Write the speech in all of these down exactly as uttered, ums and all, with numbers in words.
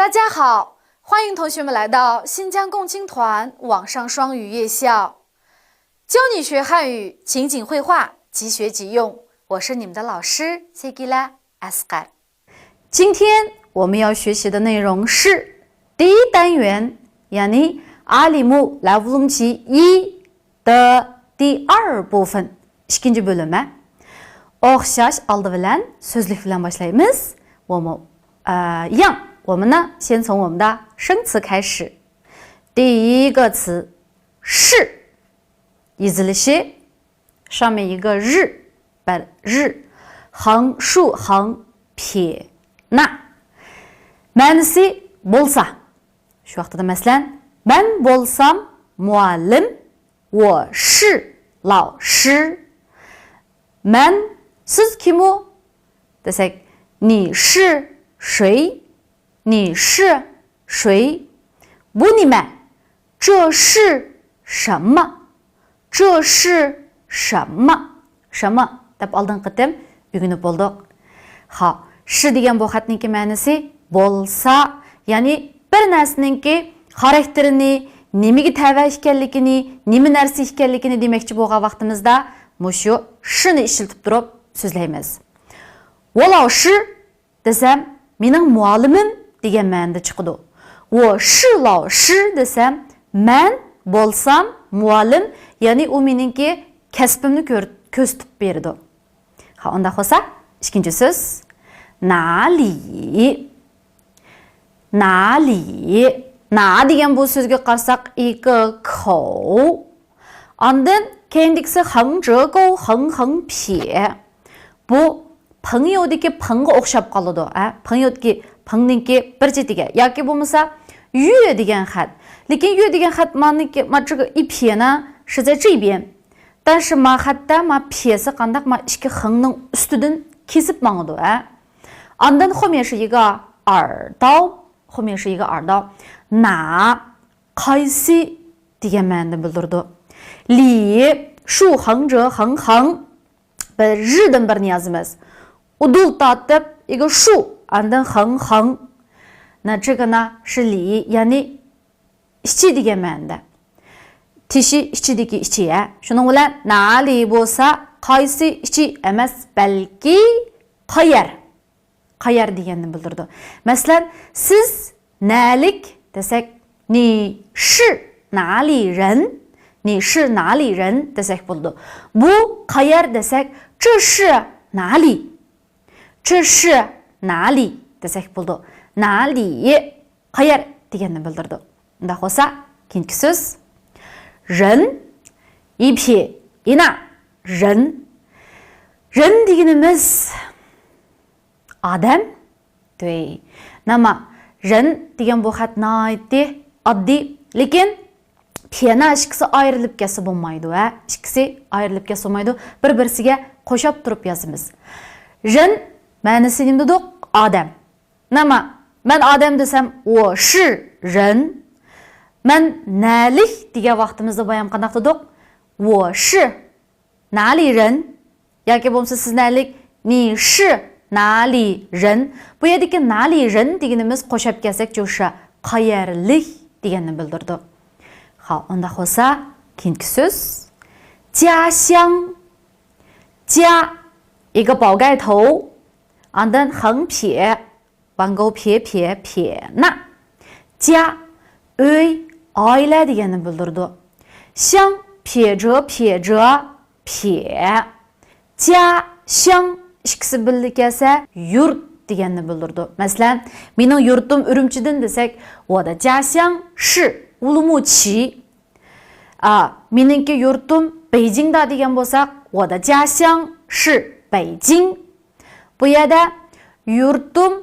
大家好，欢迎同学们来到新疆共青团网上双语夜校，教你学汉语，情景会话，即学即用。我是你们的老师 سەكىنە ئەسقەر. 今天我们要学习的内容是第一单元، يەنى ئالىمۇ لەۋلۇمچى ئى 的第二部分، ئىككىنچى بۆلۈمى. ئوخشاش ئالدى بىلەن سۆزلۈك بىلەن باشلايمىز. 我们، ئە، 一样، 我们呢，先从我们的生词开始。第一个词，是， يېزىلىشى، 上面一个日، بىر日، 横竖横撇捺. مەنىسى بولسا. شۇ ۋاقتىدا مەسىلەن، مەن بولسام مۇئەللىم، 我是老师. مەن، سىز كىمۇ دېسەك، 你是谁؟ 你是谁؟ بۇ نېمە؟ 这是什么؟ 这是什么؟ 什么 دەپ ئالدىنقى قېتىم ئۆگىنىپ بولدۇق. خا، 是 دېگەن بۇ خەتنىڭكى مەنىسى بولسا، يەنى بىر نەرسىنىڭكى خاراكتېرىنى، نېمىگە تەۋە ئىكەنلىكىنى، نېمە نەرسە ئىكەنلىكىنى دېمەكچى بولغان ۋاقتىمىزدا مۇشۇ 是 نى ئىشلىتىپ تۇرۇپ سۆزلەيمىز. 我老师 دېسەم، مېنىڭ مۇئەللىمىم دېگەن مەنىدە چىقىدۇ. 我是老师 دېسەم، مەن بولسام مۇئەللىم، يەنى ئۇ مېنىڭكى كەسپىمنى كۆر-، كۆرسىتىپ بېرىدۇ. ھا، ئۇنداق بولسا، ئىككىنچى سۆز، 哪里؟ 哪里؟ 哪 دېگەن بۇ سۆزگە قارىساق، 一个口. ئاندىن كەينىدىكىسى 横折钩، 横横撇. بۇ 朋友دىكى 朋غا ئوخشاپ قالىدۇ، ھە؟ 朋友دىكى 朋نىڭكى بىر چېتىگە ياكى بولمىسا 越 دېگەن خەت. لېكىن 越 دېگەن خەت مانىڭكى، ما 这个一撇呢是在这边. 但是 ما خەتتە ما 撇 سى قانداق، ما ئىككى 横نىڭ ئۈستىدىن كېسىپ ماڭىدۇ، ھە؟ ئاندىن 后面是一个耳刀، 后面是一个耳刀. 哪 قايسى دېگەن مەنىنى بىلدۈرىدۇ. 里، 竖横折横横. بىز 日 دىن بىرنى يازىمىز. ئۇدۇل تارتىپ، 一个竖، ئاندىن 横横. 那这个呢是里، يەنى ئىچى دېگەن مەنىدە. تىشى ئىچىدىكى ئىچى، ھە. شۇنىڭ بىلەن 哪里 بولسا قايسى ئىچى ئەمەس، بەلكى قايەر. قايەر دېگەننى بىلدۈرىدۇ. مەسىلەن، سىز نەلىك دېسەك، 你是哪里人؟ 你是哪里人 دېسەك بولىدۇ. بۇ قايەر دېسەك، 这是哪里؟ 这是哪里 دېسەك بولىدۇ. 哪里 قايەر دېگەننى بىلدۈرىدۇ. ئۇنداق بولسا، كېيىنكى سۆز، 人، 一撇一捺، 人. 人 دېگىنىمىز ئادەم. 对. 那么، 人 دېگەن بۇ خەت ناھايىتى ئاددىي، لېكىن 撇捺 ئىككىسى ئايرىلىپ كەتسە بولمايدۇ، ھە؟ ئىككىسى ئايرىلىپ كەتسە بولمايدۇ. بىر-بىرسىگە قوشاپ تۇرۇپ يازىمىز. 人 مەنىسى نېمە دېدۇق؟ ئادەم. 那么، مەن ئادەم دېسەم، 我是人. مەن نەلىك دېگەن ۋاقتىمىزدا بايام قانداق دېدۇق؟ 我是 哪里人 ياكى بولمىسا سىز نەلىك، 你是哪里人. بۇ يەردىكى 哪里人 دېگىنىمىز قوشاپ كەلسەك، 就是 قايەرلىك دېگەننى بىلدۈرىدۇ. خا، ئۇنداق بولسا، كېيىنكى سۆز، 家乡. 家، 一个宝盖头، ئاندىن 横撇، 横勾撇撇撇捺. 家، ئۆي، ئائىلە دېگەننى بىلدۈرىدۇ. 乡، 撇折撇折撇. 家乡 ئىككىسى بىللە كەلسە، يۇرت دېگەننى بىلدۈرىدۇ. مەسىلەن، مېنىڭ يۇرتۇم ئۈرۈمچىدىن دېسەك، 我的家乡是乌鲁木齐. ئا، مېنىڭكى يۇرتۇم بېيجىڭدا دېگەن بولساق، 我的家乡是北京. بۇ يەردە يۇرتۇم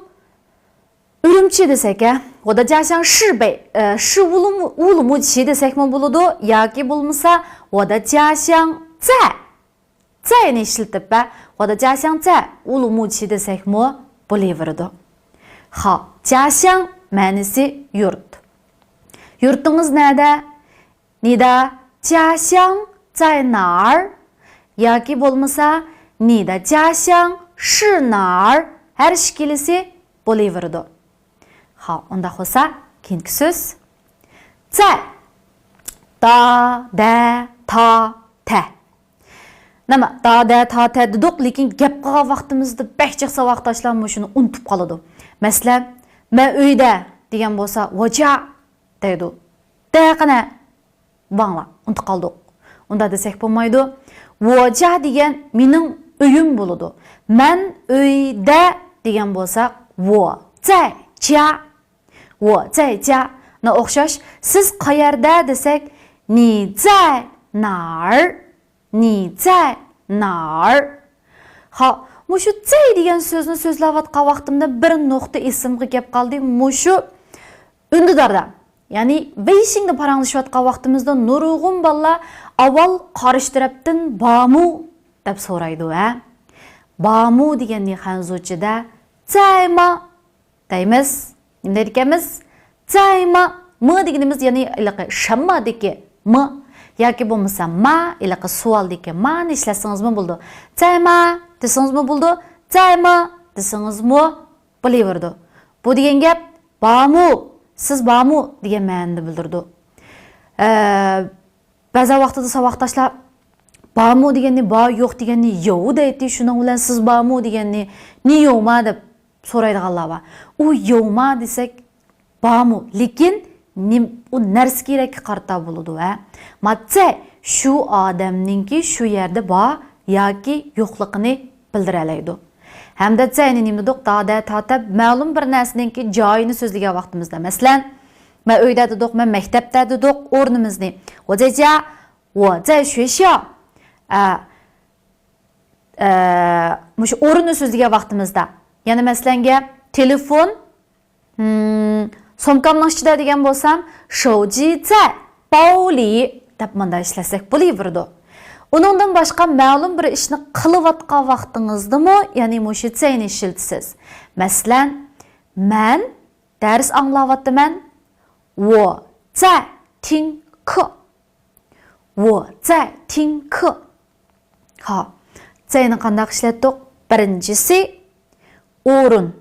ئۈرۈمچى دېسەك، ھە، 我的家乡是北، ئە، 是乌鲁木، 乌鲁木齐 دېسەكمۇ بولىدۇ، ياكى بولمىسا 我的家乡在، 在 نى ئىشلىتىپ، ھە، 我的家乡在乌鲁木齐 دېسەكمۇ بولۇۋېرىدۇ. خا، 家乡 مەنىسى يۇرت. يۇرتىڭىز نەدە؟ 你的家乡在哪儿؟ ياكى بولمىسا، 你的家乡是哪儿؟ ھەر ئىككىلىسى بولۇۋېرىدۇ. ھا، ئۇنداق بولسا، كېيىنكى سۆز. 在. 大, 在, 大, 在. نېمە، 大, 在, 大, 在 دېدۇق، لېكىن گەپ قىلغان ۋاقتىمىزدا بەك جىق ساۋاقداشلار مۇشۇنى ئۇنتۇپ قالىدۇ. مەسىلەن، مەن ئۆيدە دېگەن بولسا، 我家 دەيدۇ. 在 قېنى؟ ۋاڭلا، ئۇنتۇپ قالدۇق. ئۇنداق دېسەك بولمايدۇ. 我家 دېگەن مېنىڭ ئۆيۈم بولىدۇ. مەن ئۆيدە دېگەن بولساق، 我在家. 我在家. 那 ئوخشاش، سىز قەيەردە دېسەك، 你在哪儿؟ 你在哪儿؟ 好، مۇشۇ 在 دېگەن سۆزنى سۆزلەۋاتقان ۋاقتىمدا بىر نۇقتا ئېسىمگە كەپ قالدى. مۇشۇ ئۈندىداردا، يەنى 微信دا پاراڭلىشىۋاتقان ۋاقتىمىزدا نۇرغۇن بالىلار ئاۋۋال قارشى تەرەپتىن بارمۇ دەپ سورايدۇ، ھە؟ بارمۇ دېگەننى خەنزۇچىدا 在吗 دەيمىز. نېمە دەيدىكەنمىز؟ 在吗. 吗 دېگىنىمىز، يەنى ھېلىقى 什么 دىكى 吗 ياكى بولمىسا 吗، ھېلىقى سوئالدىكى 吗 نى ئىشلەتسىڭىزمۇ بولىدۇ. 在吗 دېسىڭىزمۇ بولىدۇ. 在吗 دېسىڭىزمۇ بولۇۋېرىدۇ. بۇ دېگەن گەپ بارمۇ، سىز بارمۇ دېگەن مەنىنى بىلدۈرىدۇ. ئە، بەزى ۋاقتىدا ساۋاقداشلار بارمۇ دېگەننى بار، يوق دېگەننى 有 دەيتتى، شۇنىڭ بىلەن سىز بارمۇ دېگەننى 你有吗 دەپ سورايدىغانلار بار. ئۇ 有吗 دېسەك بارمۇ، لېكىن نېم-، ئۇ نەرسە كېرەككە قارىتا بولىدۇ، ھە. 在 شۇ ئادەمنىڭكى شۇ يەردە بار ياكى يوقلۇقىنى بىلدۈرەلەيدۇ. ھەمدە 在 نى نېمە دېدۇق؟ 大、 在، 大、 在 مەلۇم بىر نەرسىنىڭكى جايىنى سۆزلىگەن ۋاقتىمىزدا، مەسىلەن، مەن ئۆيدە دېدۇق، مەن مەكتەپتە دېدۇق، ئورنىمىزنى. 我在家، 我在学校. ئە، ئە، مۇشۇ ئورۇننى سۆزلىگەن ۋاقتىمىزدا، يەنە مەسىلەنگە، تېلېفون، ھىم، سومكامنىڭ ئىچىدە دېگەن بولسام، 手机在包里 دەپ مۇنداق ئىشلەتسەك بولۇۋېرىدۇ. ئۇنىڭدىن باشقا مەلۇم بىر ئىشنى قىلىۋاتقان ۋاقتىڭىزدىمۇ، يەنى مۇشۇ 在 نى ئىشلىتىسىز. مەسىلەن، مەن دەرس ئاڭلاۋاتىمەن. 我在听课. 我在听课. ھا، 在 نى قانداق ئىشلەتتۇق؟ بىرىنچىسى، ئورۇن.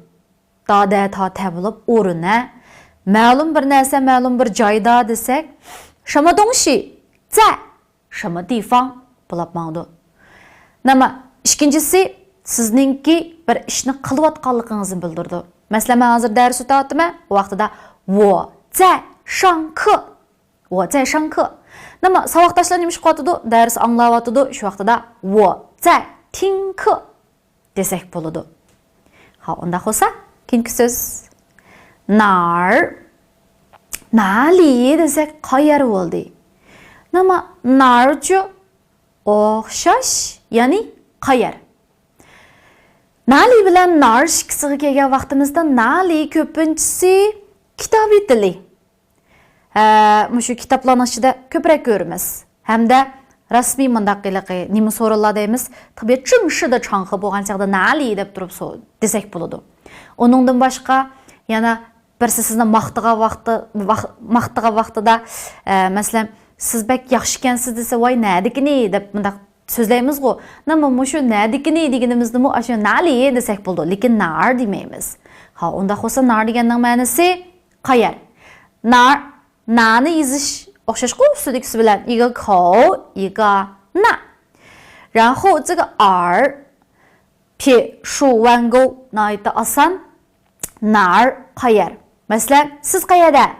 大、在、 大、在 بولۇپ، ئورۇن، ھە. مەلۇم بىر نەرسە، مەلۇم بىر جايدا دېسەك، 什么东西在什么地方 بولاپ ماڭىدۇ. نېمە، ئىككىنچىسى، سىزنىڭكى بىر ئىشنى قىلىۋاتقانلىقىڭىزنى بىلدۈرىدۇ. مەسىلەن، مەن ھازىر دەرس ئۆتۈۋاتىمەن، ئۇ ۋاقتىدا 我在上课. 我在上课. نېمە، ساۋاقداشلار نېمە ئىش قىلىۋاتىدۇ؟ دەرس ئاڭلاۋاتىدۇ. شۇ ۋاقتىدا 我在听课 دېسەك بولىدۇ. ھا، ئۇنداق بولسا، كېيىنكى سۆز. 哪儿؟ 哪里 دېسەك، قايەر بولدى؟ نېمە، 哪儿 چۇ؟ ئوخشاش، يەنى قايەر. 哪里 بىلەن 哪儿 ئىككىسىگە كەلگەن ۋاقتىمىزدا 哪里 كۆپىنچىسى كىتابىي تىلى. ھە، مۇشۇ كىتابلارنىڭ ئىچىدە كۆپرەك كۆرىمىز. ھەمدە رەسمىي مۇنداق ھېلىقى نېمە سورۇنلار دەيمىز، تېخى بىر 正式的场合 بولغان چاغدا 哪里 دەپ تۇرۇپ سو-، دېسەك بولىدۇ. ئۇنىڭدىن باشقا يەنە بىرسى سىزنى ماختىغان ۋاقتى، ۋاق-، ماختىغان ۋاقتىدا، ئە، مەسىلەن، سىز بەك ياخشى ئىكەنسىز دېسە، ۋاي، نەدىكىنى دەپ مۇنداق سۆزلەيمىزغۇ. نېمە مۇشۇ نەدىكىنى دېگىنىمىزدىمۇ ئاشۇ 哪里 دېسەك بولىدۇ، لېكىن 哪儿 دېمەيمىز. ھا، ئۇنداق بولسا 哪儿 دېگەننىڭ مەنىسى قايەر؟ 哪儿، 哪 نى يېزىش ئوخشاشقۇ ئۈستىدىكىسى بىلەن، 一个口，一个 نا. 然后这个 儿، 撇竖弯钩 ناھايىتى ئاسان. 哪儿 قەيەر؟ مەسىلەن، سىز قەيەردە؟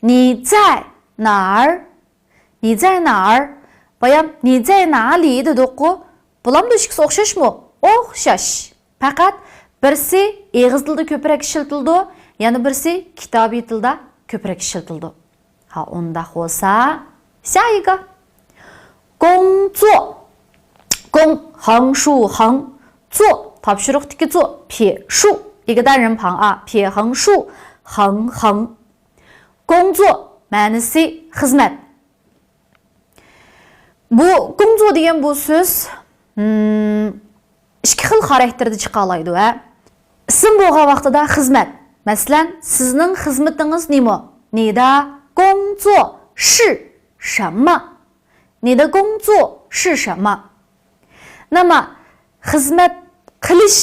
你在哪儿؟ 你在哪儿؟ بايام 你在哪里 دېدۇققۇ. بۇلامدۇ ئىككىسى ئوخشاشمۇ؟ ئوخشاش. پەقەت بىرسى ئېغىز تىلدا كۆپرەك ئىشلىتىلىدۇ، يەنە بىرسى كىتابىي تىلدا كۆپرەك ئىشلىتىلىدۇ. ھا، ئۇنداق بولسا، 下一个. 工作. 工، 横竖横. 作، تاپشۇرۇقتىكى 作، 撇竖، 一个单人旁 ئا، 撇横竖، 横横. 工作 مەنىسى خىزمەت. بۇ 工作 دېگەن بۇ سۆز، ھىم، ئىككى خىل خاراكتېردا چىقالايدۇ، ھە. ئىسىم بولغان ۋاقتىدا خىزمەت. مەسىلەن، سىزنىڭ خىزمىتىڭىز نېمە؟ 你的工作是什么؟ 你的工作是什么؟ نېمە؟ خىزمەت قىلىش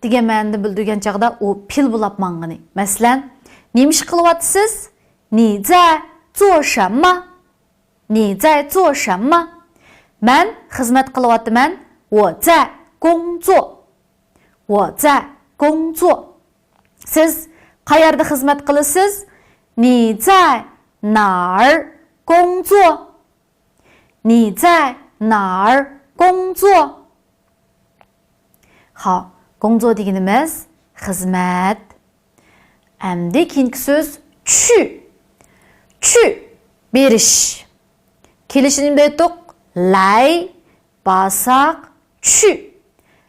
دېگەن مەنىدە بىلدۈرگەن چاغدا ئۇ پېئىل بولاپ ماڭغىنى. مەسىلەن، نېمە ئىش قىلىۋاتىسىز؟ 你在做什么؟ 你在做什么؟ مەن خىزمەت قىلىۋاتىمەن. 我在工作. 我在工作. سىز قەيەردە خىزمەت قىلىسىز؟ 你在哪儿工作؟ 你在哪儿工作؟ ھا، 工作 دېگىنىمىز خىزمەت. ئەمدى كېيىنكى سۆز 去. 去، بېرىش. كېلىشىنى بىلدۇق. 来، بارساق، 去.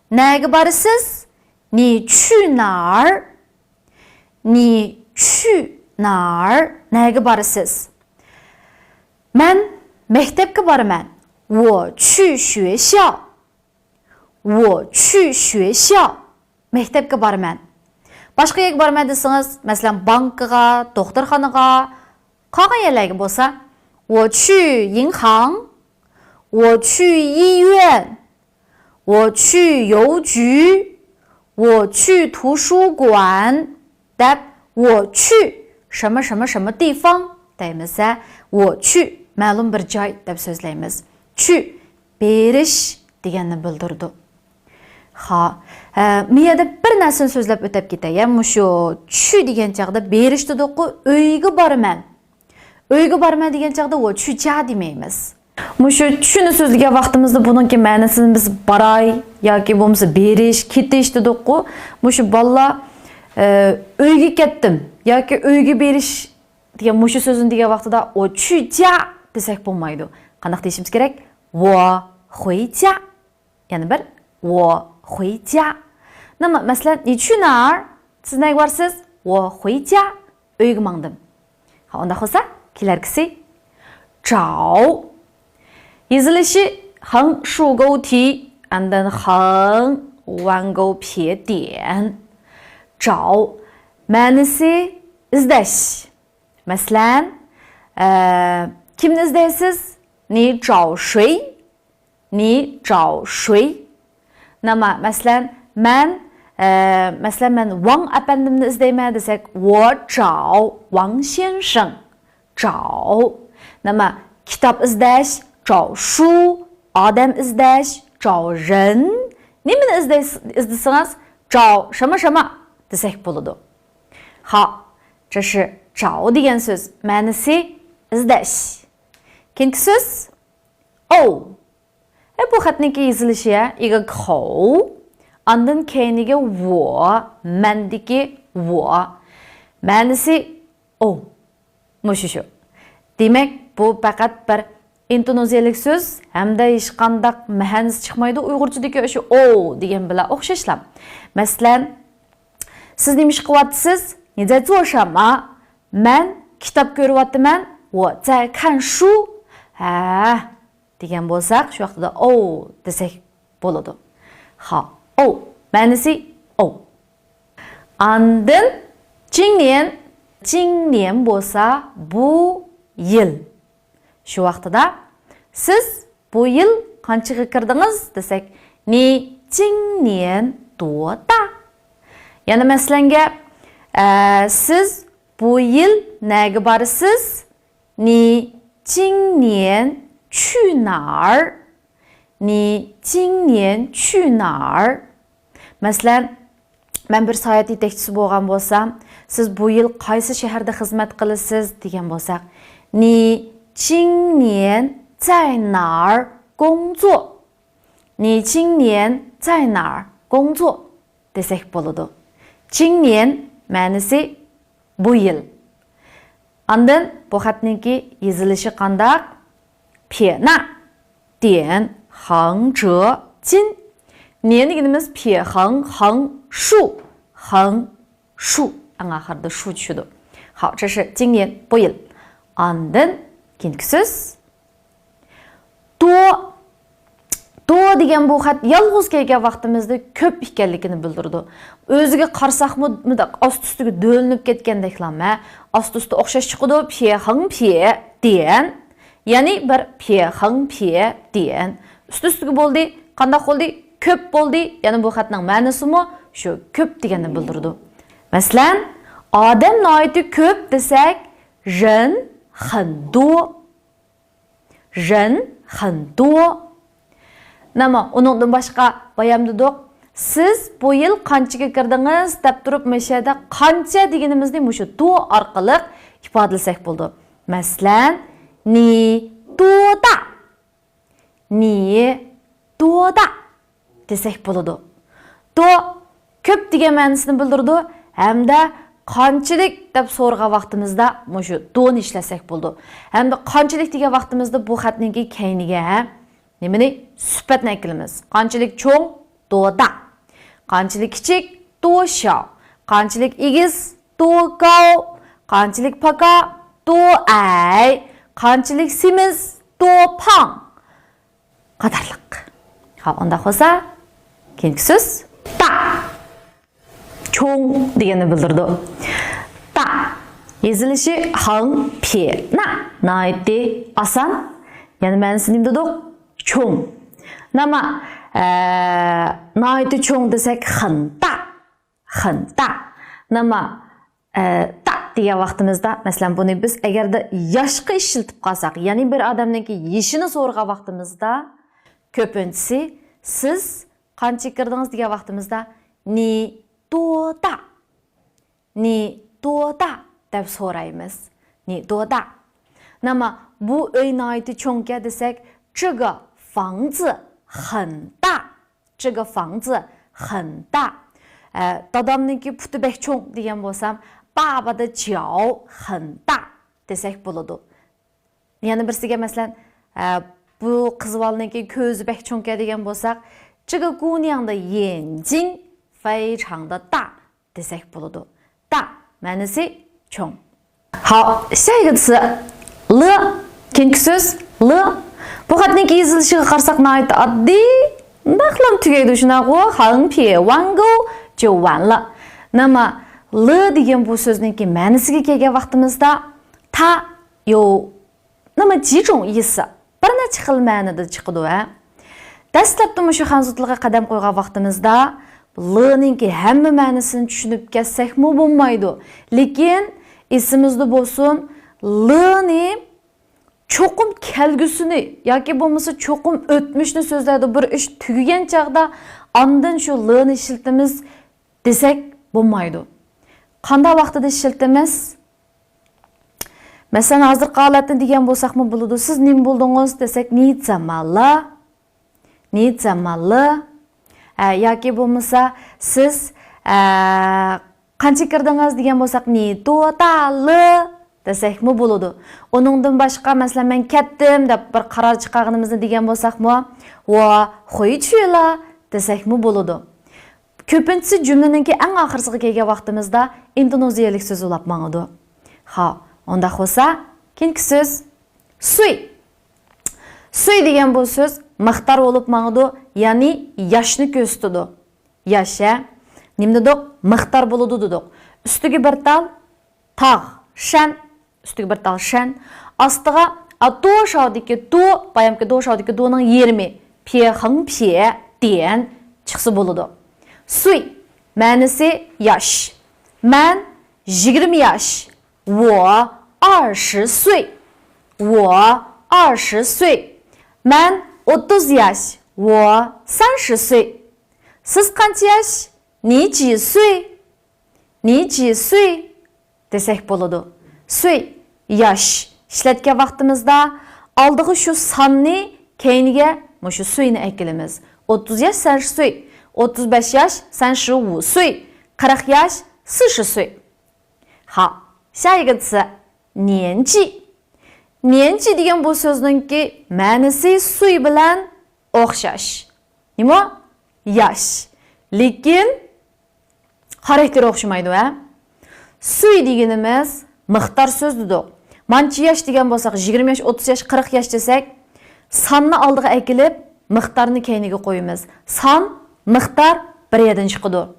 نەگە بارىسىز؟ 你去哪儿؟ 你去哪儿؟ نەگە بارىسىز؟ مەن مەكتەپكە بارىمەن. 我去学校. 我去学校. مەكتەپكە بارىمەن. باشقا يەرگە بارىمەن دېسىڭىز، مەسىلەن، بانكىغا، دوختۇرخانىغا، قالغان يەرلەرگە بولسا، 我去银行. 我去医院. 我去邮局. 我去图书馆. دەپ، 我去什么什么什么地方 دەيمىز-ھە. 我去 مەلۇم بىر جاي دەپ سۆزلەيمىز. 去 بېرىش دېگەننى بىلدۈرىدۇ. ھا، ئە، مۇ يەردە بىر نەرسىنى سۆزلەپ ئۆتەپ كېتەي، يا، مۇشۇ 去 دېگەن چاغدا بېرىش دېدۇققۇ، ئۆيگە بارىمەن. ئۆيگە بارىمەن دېگەن چاغدا 我去家 دېمەيمىز. مۇشۇ 去نى سۆزلىگەن ۋاقتىمىزدا بۇنىڭكى مەنىسىنى بىز باراي ياكى بولمىسا بېرىش، كېتىش دېدۇققۇ. مۇشۇ بالىلار، ئە، ئۆيگە كەتتىم ياكى ئۆيگە بېرىش دېگەن مۇشۇ سۆزنى دېگەن ۋاقتىدا 我去家 دېسەك بولمايدۇ. قانداق دېيىشىمىز كېرەك؟ 我回家. يەنە بىر، 我回家. 那么، مەسىلەن، 你去哪儿؟ سىز نەگە بارىسىز؟ 我回家. ئۆيگە ماڭدىم. ھا، ئۇنداق بولسا، كېلەركىسى 找. يېزىلىشى 横竖勾体، ئاندىن 横弯钩撇点. 找. مەنىسى ئىزدەش. مەسىلەن، ئە، كىمنى ئىزدەيسىز؟ 你找谁؟ 你找谁؟ 那么، مەسىلەن، مەن، ئە، مەسىلەن، مەن ۋاڭ ئەپەندىمنى ئىزدەيمەن دېسەك، 我找王先生. 找. 那么، كىتاب ئىزدەش، 找书، ئادەم ئىزدەش، 找人. نېمىنى ئىزدەيس-، ئىزدىسىڭىز، 找什么什么 دېسەك بولىدۇ. ھا، 这是找 دېگەن سۆز، مەنىسى ئىزدەش. كېيىنكى سۆز، ئو. ھە، بۇ خەتنىڭكى يېزىلىشى، ھە، 一个口، ئاندىن كەينىگە 我، مەندىكى 我. مەنىسى ئو. مۇشۇ شۇ. دېمەك، بۇ پەقەت بىر ئىنتونېزىيەلىك سۆز ھەمدە ھېچقانداق مەنىسى چىقمايدۇ. ئۇيغۇرچىدىكى شۇ ئو دېگەن بىلەن ئوخشاشلا. مەسىلەن، سىز نېمە ئىش قىلىۋاتىسىز؟ 你在做什么؟ مەن كىتاب كۆرۈۋاتىمەن. 我在看书. ھە، دېگەن بولساق، شۇ ۋاقتىدا ئو دېسەك بولىدۇ. ھا، ئو، مەنىسى ئو. ئاندىن 今年، 今年 بولسا بۇ يىل. شۇ ۋاقتىدا سىز بۇ يىل قانچىغا كىردىڭىز دېسەك، 你今年多大؟ يەنە مەسىلەن گەپ، ئە، سىز بۇ يىل نەگە بارىسىز؟ 你今年去哪儿؟ 你今年去哪儿؟ مەسىلەن، مەن بىر ساياھەت يېتەكچىسى بولغان بولسام، سىز بۇ يىل قايسى شەھەردە خىزمەت قىلىسىز دېگەن بولساق، 你今年在哪儿工作؟ 你今年在哪儿工作؟ دېسەك بولىدۇ. 今年 مەنىسى بۇ يىل. ئاندىن بۇ خەتنىڭكى يېزىلىشى قانداق؟ 撇捺点横折金. 年 دېگىنىمىز 撇横横竖، 横竖. ئەڭ ئاخىرىدا 竖 چۈشىدۇ. 好，这是今年 بۇ يىل. ئاندىن كېيىنكى سۆز. 多. 多 دېگەن بۇ خەت يالغۇز كەلگەن ۋاقتىمىزدا كۆپ ئىكەنلىكىنى بىلدۈرىدۇ. ئۆزىگە قارىساقمۇ مۇنداق ئاستى-ئۈستىگە دۆلىنىپ كەتكەندەكلا، مە، ئاستى-ئۈستى ئوخشاش چىقىدۇ. 撇横撇点. يەنى بىر 撇横撇点. ئۈستى-ئۈستىگە بولدى. قانداق بولدى؟ كۆپ بولدى. يەنى بۇ خەتنىڭ مەنىسىمۇ شۇ كۆپ دېگەننى بىلدۈرىدۇ. مەسىلەن، ئادەم ناھايىتى كۆپ دېسەك، 人很多. 人很多. نېمە، ئۇنىڭدىن باشقا بايام دېدۇق، سىز بۇ يىل قانچىگە كىردىڭىز دەپ تۇرۇپ، مۇشۇ يەردە قانچە دېگىنىمىزنى مۇشۇ 多 ئارقىلىق ئىپادىلىسەك بولىدۇ. مەسىلەن، 你多大؟ 你多大 دېسەك بولىدۇ. 多 كۆپ دېگەن مەنىسىنى بىلدۈرىدۇ ھەمدە قانچىلىك دەپ سورىغان ۋاقتىمىزدا مۇشۇ 多 نى ئىشلەتسەك بولىدۇ. ھەمدە قانچىلىك دېگەن ۋاقتىمىزدا بۇ خەتنىڭكى كەينىگە نېمىنى؟ سۈپەتنى ئەكېلىمىز. قانچىلىك چوڭ؟ 多大. قانچىلىك كىچىك؟ 多小. قانچىلىك ئېگىز؟ 多高. قانچىلىك پاكا؟ 多矮. قانچىلىك سېمىز؟ 多胖. قاتارلىق. ھا، ئۇنداق بولسا، كېيىنكى سۆز 大. چوڭ دېگەننى بىلدۈرىدۇ. 大. يېزىلىشى 很撇捺، ناھايىتى ئاسان. يەنى مەنىسى نېمە دېدۇق؟ چوڭ. نېمە، ئە، ناھايىتى چوڭ دېسەك، 很大. 很大. نېمە، ئە، 大 دېگەن ۋاقتىمىزدا، مەسىلەن، بۇنى بىز ئەگەردە ياشقا ئىشلىتىپ قالساق، يەنى بىر ئادەمنىڭكى يېشىنى سورىغان ۋاقتىمىزدا، كۆپىنچىسى سىز قانچە كىردىڭىز دېگەن ۋاقتىمىزدا، 你多大؟ 你多大 دەپ سورايمىز. 你多大؟ نېمە، بۇ ئۆي ناھايىتى چوڭكەن دېسەك، 这个房子很大. 这个房子很大. ئە، دادامنىڭكى پۇتى بەك چوڭ دېگەن بولسام، 爸爸的脚很大 دېسەك بولىدۇ. يەنە بىرسىگە، مەسىلەن، ئە، بۇ قىز بالىنىڭكى كۆزى بەك چوڭكەن دېگەن بولساق، 这个姑娘的眼睛非常的大 دېسەك بولىدۇ. 大 مەنىسى چوڭ. ھا، 下一个词، 了. كېيىنكى سۆز، 了. بۇ خەتنىڭكى يېزىلىشىغا قارىساق ناھايىتى ئاددىي. مۇنداقلا تۈگەيدۇ، شۇنداقغۇ؟ 横撇弯钩就完了. نېمە، 了 دېگەن بۇ سۆزنىڭكى مەنىسىگە كەلگەن ۋاقتىمىزدا، 它有 نېمە، 几种意思، بىر نەچچە خىل مەنىدە چىقىدۇ، ھە. دەسلەپتە مۇشۇ خەنزۇ تىلىغا قەدەم قويغان ۋاقتىمىزدا، 了 نىڭكى ھەممە مەنىسىنى چۈشىنىپ كەتسەكمۇ بولمايدۇ. لېكىن ئېسىمىزدە بولسۇن، 了 نى چوقۇم كەلگۈسىنى ياكى بولمىسا چوقۇم ئۆتمۈشنى سۆزلەيدۇ. بىر ئىش تۈگىگەن چاغدا ئاندىن شۇ 了 نى ئىشلىتىمىز دېسەك بولمايدۇ. قانداق ۋاقتىدا ئىشلىتىمىز؟ مەسىلەن، ھازىرقى ھالەتنى دېگەن بولساقمۇ بولىدۇ. سىز نېمە بولدىڭىز دېسەك، 你怎么了؟ 你怎么了؟ ئە، ياكى بولمىسا، سىز، ئە، قانچە كىردىڭىز دېگەن بولساق، 你多大了 دېسەكمۇ بولىدۇ. ئۇنىڭدىن باشقا، مەسىلەن، مەن كەتتىم دەپ بىر قارار چىقارغىنىمىزنى دېگەن بولساقمۇ، 我回去了 دېسەكمۇ بولىدۇ. كۆپىنچىسى جۈملىنىڭكى ئەڭ ئاخىرسىغا كەلگەن ۋاقتىمىزدا ئىنتونېزىيەلىك سۆز بولاپ ماڭىدۇ. ھا، ئۇنداق بولسا، كېيىنكى سۆز، 岁. 岁 دېگەن بۇ سۆز مىقدار بولۇپ ماڭىدۇ، يەنى ياشنى كۆرسىتىدۇ. ياش، ھە؟ نېمە دېدۇق؟ مىقدار بولىدۇ دېدۇق. ئۈستىگە بىر تال تاغ، 山. ئۈستىگە بىر تال 山. ئاستىغا 多少 دىكى 多، بايامقى 多少 دىكى 多 نىڭ يېرىمى، 撇横撇点 چىقسا بولىدۇ. 岁 مەنىسى ياش. مەن يىگىرمە ياش. 我二十岁. 我二十岁. مەن ئوتتۇز ياش. 我三十岁. سىز قانچە ياش؟ 你几岁؟ 你几岁؟ دېسەك بولىدۇ. 岁، ياش ئىشلەتكەن ۋاقتىمىزدا ئالدىغا شۇ ساننى، كەينىگە مۇشۇ 岁 نى ئەكېلىمىز. ئوتتۇز ياش، 三十岁. ئوتتۇز بەش ياش، 三十五岁. قىرىق ياش، 四十岁. ھا، 下一个词، 年纪. 年纪 دېگەن بۇ سۆزنىڭكى مەنىسى 岁 بىلەن ئوخشاش. نېمە؟ ياش. لېكىن خاراكتېرى ئوخشىمايدۇ، ھە؟ 岁 دېگىنىمىز مىقدار سۆز دېدۇق. مانچە ياش دېگەن بولساق، يىگىرمە ياش، ئوتتۇز ياش، قىرىق ياش دېسەك، ساننى ئالدىغا ئەكېلىپ، مىقدارنى كەينىگە قويىمىز. سان، مىقدار بىر يەردىن چىقىدۇ.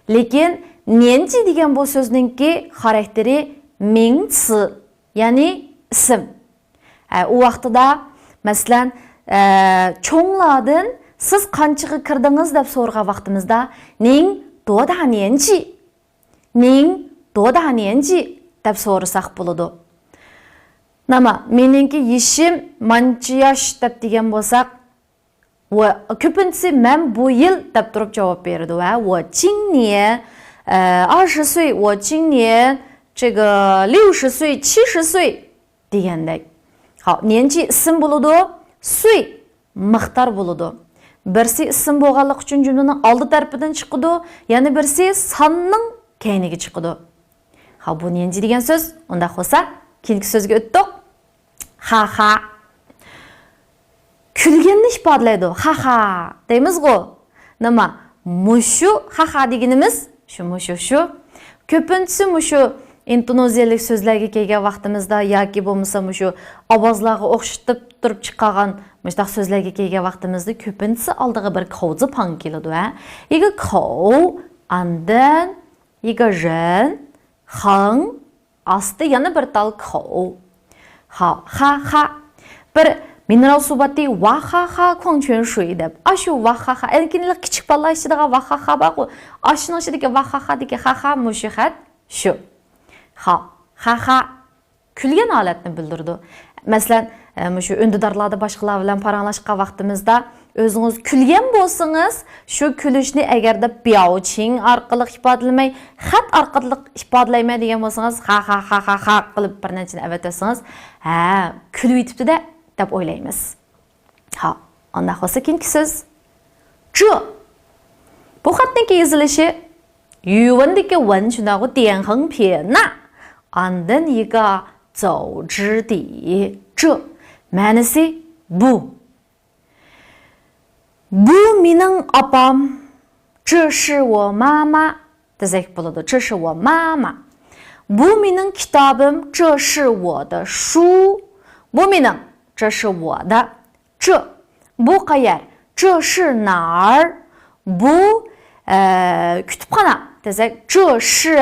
لېكىن 年纪 دېگەن بۇ سۆزنىڭكى خاراكتېرى 名词، يەنى ئىسىم. ئە، ئۇ ۋاقتىدا، مەسىلەن، ئە، چوڭلاردىن «سىز قانچىغا كىردىڭىز؟» دەپ سورىغان ۋاقتىمىزدا، 您多大年纪؟ 您多大年纪؟ دەپ سورىساق بولىدۇ. ناما، مېنىڭكى يېشىم مانچە ياش دەپ دېگەن بولساق، 我، كۆپىنچىسى مەن بۇ يىل دەپ تۇرۇپ جاۋاب بېرىدۇ ۋە 我今年، ئە، 二十岁، 我今年这个六十岁، 七十岁 دېگەندەك. ھا، 年纪 ئىسىم بولىدۇ، 岁 مىقدار بولىدۇ. بىرسى ئىسىم بولغانلىقى ئۈچۈن جۈملىنىڭ ئالدى تەرىپىدىن چىقىدۇ، يەنە بىرسى ساننىڭ كەينىگە چىقىدۇ. ھا، بۇ 年纪 دېگەن سۆز. ئۇنداق بولسا، كېيىنكى سۆزگە ئۆتتۇق. خاخا. كۈلگەننى ئىپادىلەيدۇ. خاخا دەيمىزغۇ. نېمە؟ مۇشۇ خاخا دېگىنىمىز شۇ، مۇشۇ، شۇ. كۆپىنچىسى مۇشۇ ئىنتونېزىيەلىك سۆزلەرگە كەلگەن ۋاقتىمىزدا ياكى بولمىسا مۇشۇ ئاۋازلارغا ئوخشىتىپ تۇرۇپ چىقارغان مۇشۇنداق سۆزلەرگە كەلگەن ۋاقتىمىزدا كۆپىنچىسى ئالدىغا بىر 口字旁 كېلىدۇ، ھە؟ 一个口، ئاندىن 一个人، 横، ئاستى يەنە بىر تال 口. خا، خا، خا. بىر مىنېرال سۇ باتتى، 哇哈哈矿泉水 دەپ. ئاشۇ 哇哈哈، ئەنكىنلىك كىچىك بالىلار ئىچىدىغان 哇哈哈 بارغۇ. ئاشۇنىڭ ئىچىدىكى 哇哈哈دىكى 哈哈 مۇشۇ خەت شۇ. خا، خا، خا. كۈلگەن ھالەتنى بىلدۈرىدۇ. مەسىلەن، ئە، مۇشۇ ئۈندىدارلاردا باشقىلار بىلەن پاراڭلاشقان ۋاقتىمىزدا ئۆزىڭىز كۈلگەن بولسىڭىز، شۇ كۈلۈشنى ئەگەردە 表情 ئارقىلىق ئىپادىلىمەي، خەت ئارقىلىق ئىپادىلەيمەن دېگەن بولسىڭىز، خا، خا، خا، خا، خا قىلىپ بىر نەچچىنى ئەۋەتىۋەتسىڭىز، ھە، كۈلۈۋېتىپتۇ-دە، دەپ ئويلايمىز. ھا، ئانداق بولسا كېيىنكى سۆز. 这. بۇ خەتنىڭكى يېزىلىشى يۈۋەندىكى 文 شۇنداقغۇ، 点横撇捺. ئاندىن 一个走之地. 这. مەنىسى بۇ. بۇ مېنىڭ ئاپام. 这是我妈妈 دېسەك بولىدۇ. 这是我妈妈. بۇ مېنىڭ كىتابىم. 这是我的书. بۇ مېنىڭ. 这是我的. 这. بۇ قەيەر؟ 这是哪儿؟ بۇ، ئە، كۇتۇپخانا دېسەك، 这是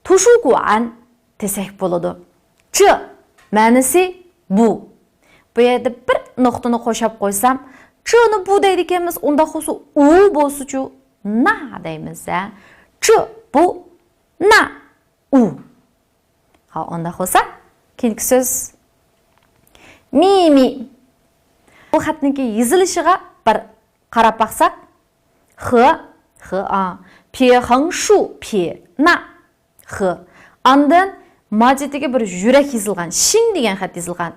图书馆 دېسەك بولىدۇ. 这 مەنىسى بۇ. بۇ يەردە بىر نۇقتىنى قوشاپ قويسام، 这نى 不 دەيدىكەنمىز، ئۇنداق بولسا ئۇ بولسىچۇ؟ 那 دەيمىز، ھە. 这 不، 那 ئۇ. ھا، ئۇنداق بولسا، كېيىنكى سۆز. 秘密. بۇ خەتنىڭكى يېزىلىشىغا بىر قاراپ باقساق. 和، 和 ئا. 撇横竖撇捺. 和. ئاندىن ماجىتىگە بىر يۈرەك يېزىلغان، 心 دېگەن خەت يېزىلغان.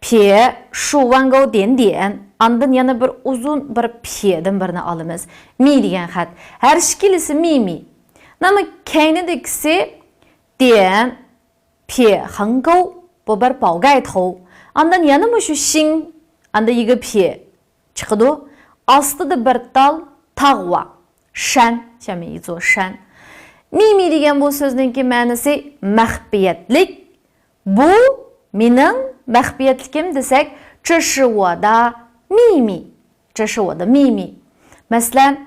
撇竖 弯钩点点. ئاندىن يەنە بىر ئۇزۇن بىر 撇دىن بىرنى ئالىمىز. 密 دېگەن خەت. ھەر ئىككىلىسى 秘密. 那么 كەينىدىكىسى 点撇横钩، بۇ بىر 宝盖头. ئاندىن يەنە مۇشۇ 心، ئاندىن 一个撇 چىقىدۇ. ئاستىدا بىر تال تاغ بار. 山، 下面一座山. 秘密 دېگەن بۇ سۆزنىڭكى مەنىسى مەخپىيەتلىك. بۇ مېنىڭ مەخپىيەتلىكىم دېسەك، 这是我的秘密. 这是我的秘密. مەسىلەن،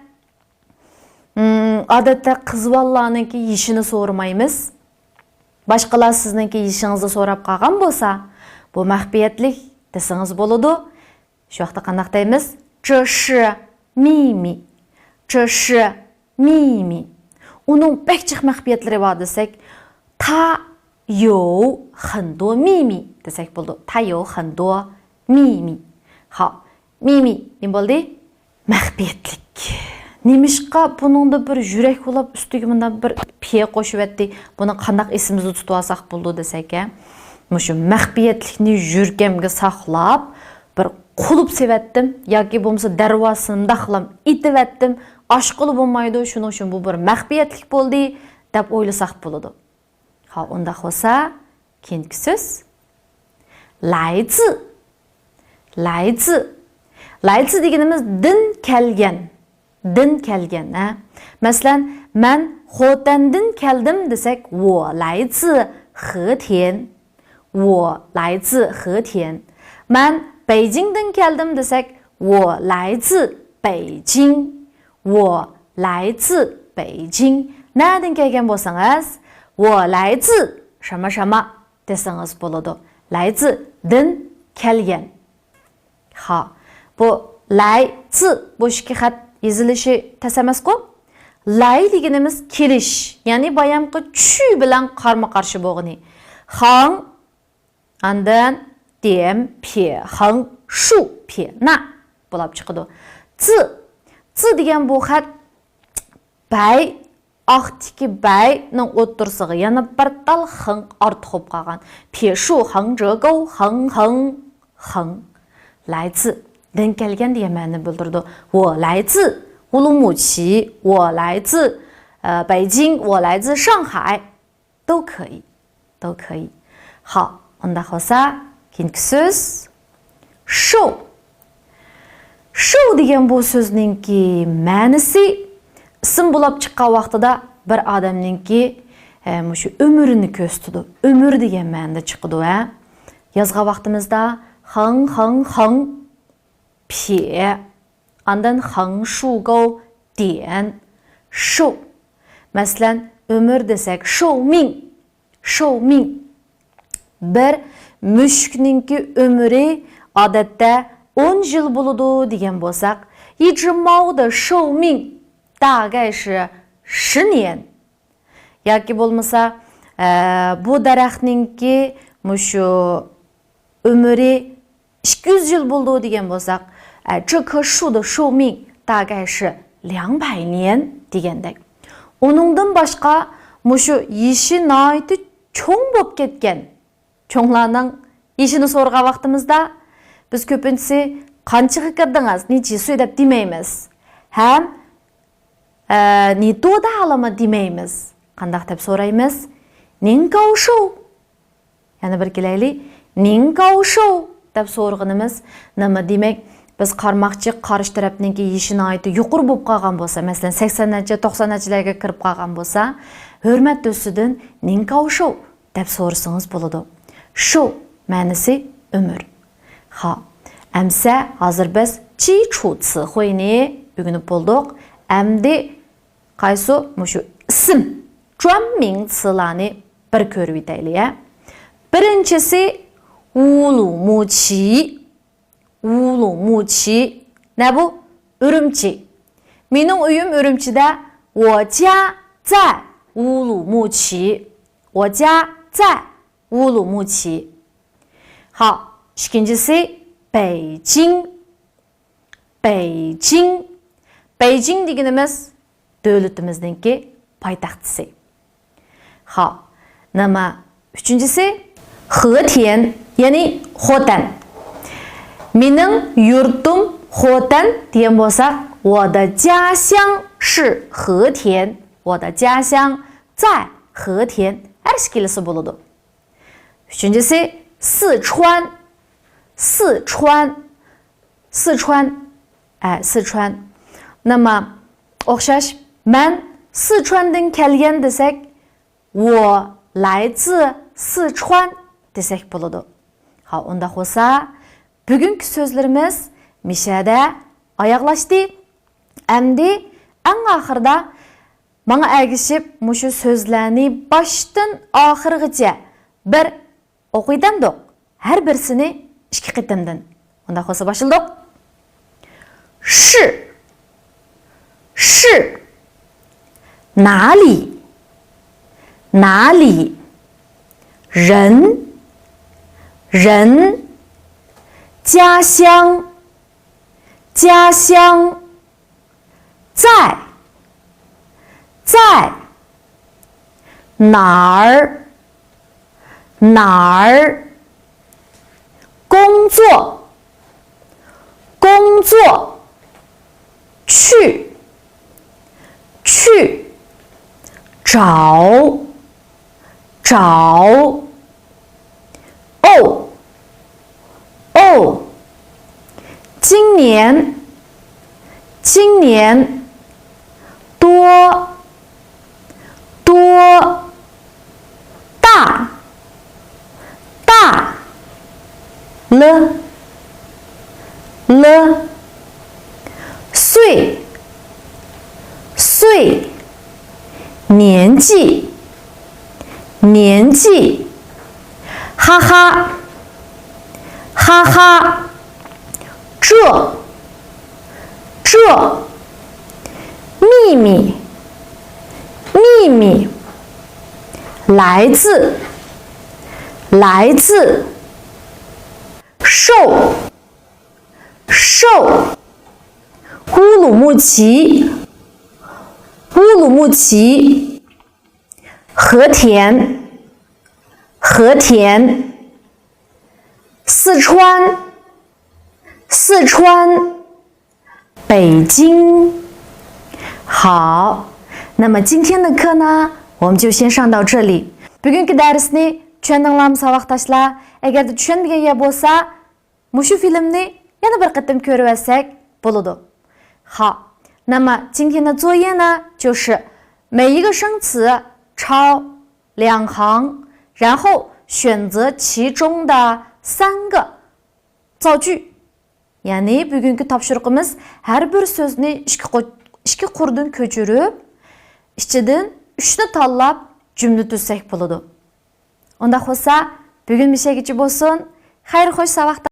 ئىم، ئادەتتە قىز بالىلارنىڭكى يېشىنى سورىمايمىز. باشقىلار سىزنىڭكى يېشىڭىزنى سوراپ قالغان بولسا، بۇ مەخپىيەتلىك دېسىڭىز بولىدۇ. شۇ ۋاقىتتا قانداق دەيمىز؟ 这是秘密. 这是秘密. ئۇنىڭ بەك جىق مەخپىيەتلىرى بار دېسەك، 他有很多秘密 دېسەك بولىدۇ. 他有很多秘密. ھا، 秘密 نېمە بولدى؟ مەخپىيەتلىك. نېمىشقا بۇنىڭدا بىر يۈرەك بولاپ، ئۈستىگە مۇنداق بىر 撇 قوشۇۋەتتى؟ بۇنى قانداق ئېسىمىزدە تۇتۇۋالساق بولىدۇ دېسەك، ھە؟ مۇشۇ مەخپىيەتلىكنى يۈرىكىمگە ساقلاپ، بىر قۇلۇپ سېلىۋەتتىم ياكى بولمىسا دەرۋازىسىنى مۇنداقلام ئېتىۋەتتىم. ئاچقىلى بولمايدۇ، شۇنىڭ ئۈچۈن بۇ بىر مەخپىيەتلىك بولدى، دەپ ئويلىساق بولىدۇ. ھا، ئۇنداق بولسا، كېيىنكى سۆز. 来自. 来自. 来自 دېگىنىمىز دىن كەلگەن. دىن كەلگەن، ھە. مەسىلەن، مەن خوتەندىن كەلدىم دېسەك، 我来自和田. 我来自和田. مەن بېيجىڭدىن كەلدىم دېسەك، 我来自北京. 我来自北京. نەدىن كەلگەن بولسىڭىز، 我来自 شاما شاما دېسىڭىز بولىدۇ. 来自 دىن كەلگەن. ھا، بۇ 来自 بۇ ئىككى خەت يېزىلىشى تەس ئەمەسقۇ؟ لەي دېگىنىمىز كېلىش، يەنى بايامقى چۈ بىلەن قارمۇ قارشى بولغىنى. خېڭ، ئاندىن دېن پې، خېڭ شۇ پې، نە بولاپ چىقىدۇ. زې، زې دېگەن بۇ خەت بەي، ئاقتىكى بەينىڭ ئوتتۇرىسىغا يەنە بىر تال خېڭ ئارتۇق بولۇپ قالغان. پې شۇ خېڭ جې گوۋ خېڭ خېڭ خېڭ. لەي زې، دىن كەلگەن دېگەن مەنىنى بىلدۈرىدۇ. ۋو لەي زې ۋۇلۇڭمۇچى، ۋو لەي زې، ئە، بېيجىڭ، ۋو لەي زې شاڭخەي. 都可以، 都可以. خاپ، ئۇنداق بولسا، كېيىنكى سۆز، شوۋ. شوۋ دېگەن بۇ سۆزنىڭكى مەنىسى، ئىسىم بولاپ چىققان ۋاقتىدا بىر ئادەمنىڭكى، ئە، مۇشۇ ئۆمرىنى كۆرسىتىدۇ. ئۆمۈر دېگەن مەنىدە چىقىدۇ، ھە. يازغان ۋاقتىمىزدا خېڭ، خېڭ، خېڭ، پې، ئاندىن خېڭ شۇ گوۋ دېن شوۋ. مەسىلەن، ئۆمۈر دېسەك، شوۋ مىڭ، شوۋ مىڭ. بىر مۈشۈكنىڭكى ئۆمرى ئادەتتە ئون يىل بولىدۇ دېگەن بولساق، 一只猫的寿命大概是十年. ياكى بولمىسا، ئە، بۇ دەرەخنىڭكى مۇشۇ ئۆمرى ئىككى يۈز يىل بولىدۇ دېگەن بولساق، ئە، 这棵树的寿命大概是两百年 دېگەندەك. ئۇنىڭدىن باشقا مۇشۇ يېشى ناھايىتى چوڭ بولۇپ كەتكەن چوڭلارنىڭ يېشىنى سورىغان ۋاقتىمىزدا، بىز كۆپىنچىسى قانچىغا كىردىڭىز، نېچە سۈي دەپ دېمەيمىز. ھەم، ئە، نى تودا ئالىمى دېمەيمىز. قانداق دەپ سورايمىز؟ نىڭ گاۋ شوۋ. يەنە بىر كېلەيلى. نىڭ گاۋ شوۋ دەپ سورىغىنىمىز نېمە دېمەك؟ بىز قارىماقچى قارشى تەرەپنىڭكى يېشى ناھايىتى يۇقىرى بولۇپ قالغان بولسا، مەسىلەن، سەكسەن نەچچە، توقسان نەچچىلەرگە كىرىپ قالغان بولسا، ھۆرمەت تۈسىدىن نىڭ گاۋ شوۋ دەپ سورىسىڭىز بولىدۇ. شوۋ مەنىسى ئۆمۈر. خاپ، ئەمسە ھازىر بىز چى چۇ چىخۇينى ئۆگىنىپ بولدۇق. ئەمدى قايسى مۇشۇ ئىسىم، جۇەن مىڭ چىلارنى بىر كۆرۈۋېتەيلى، ھە. بىرىنچىسى، ۋۇلۇ مۇچى. ۋۇلۇ مۇچى. نە بۇ؟ ئۈرۈمچى. مېنىڭ ئۆيۈم ئۈرۈمچىدە. ۋو جيا زاي ۋۇلۇ مۇچى. ۋو جيا زاي ۋۇلۇ مۇچى. خاپ، ئىككىنچىسى، بېيجىڭ. بېيجىڭ. بېيجىڭ دېگىنىمىز دۆلىتىمىزنىڭكى پايتەختىسى. خاپ، نېمە ئۈچىنچىسى؟ خېتيەن، يەنى خوتەن. مېنىڭ يۇرتۇم خوتەن دېگەن بولساق، 我的家乡是和田، 我的家乡在和田. ھەر ئىككىلىسى بولىدۇ. ئۈچىنچىسى، سىچۈەن. سىچۈەن. سىچۈەن. ئە، سىچۈەن. نېمە ئوخشاش؟ مەن سىچۈەندىن كەلگەن دېسەك، ۋو لاي زى سىچۈەن دېسەك بولىدۇ. ھا، ئۇنداق بولسا، بۈگۈنكى سۆزلىرىمىز مىشەدە ئاياغلاشتى. ئەمدى ئەڭ ئاخىرىدا ماڭا ئەگىشىپ، مۇشۇ سۆزلەرنى باشتىن ئاخىرغىچە بىر ئوقۇۋېتەمدۇق؟ ھەر بىرسىنى ئىككى قېتىمدىن. ئۇنداق بولسا باشلىدۇق. 是. 是. 哪里. 哪里. 人. 人. 家乡. 家乡. 在. 在. 哪儿. 哪儿. 工作. 工作. 去. 去. 找. 找. 哦. 哦. 今年. 今年. 多. 多. 大. 大. 了. 了. 岁. 岁. 年纪. 年纪. 哈哈. 哈哈. 这. 这. 秘密.秘密，来自，来自，瘦，瘦，乌鲁木齐，乌鲁木齐，和田，和田，四川，四川， 北京。好，那么今天的课呢，我们就先上到这里。بۈگۈنكى دەرسنى چۈشەندىڭلارمۇ ساۋاقداشلار؟ ئەگەردە چۈشەنمىگەن يەر بولسا، مۇشۇ فىلىمنى يەنە بىر قېتىم كۆرۈۋەتسەك بولىدۇ. 好，那么今天的作业呢，就是每一个生词抄两行，然后选择其中的三个造句. يەنى بۈگۈنكى تاپشۇرۇقىمىز ھەر بىر سۆزنى ئىككى قۇ-، ئىككى قۇردىن كۆچۈرۈپ، ئىچىدىن ئۈچنى تاللاپ جۈملە تۈزسەك بولىدۇ. ئۇنداق بولسا، بۈگۈن مۇشەگىچە بولسۇن. خەير خوش ساۋاقتا.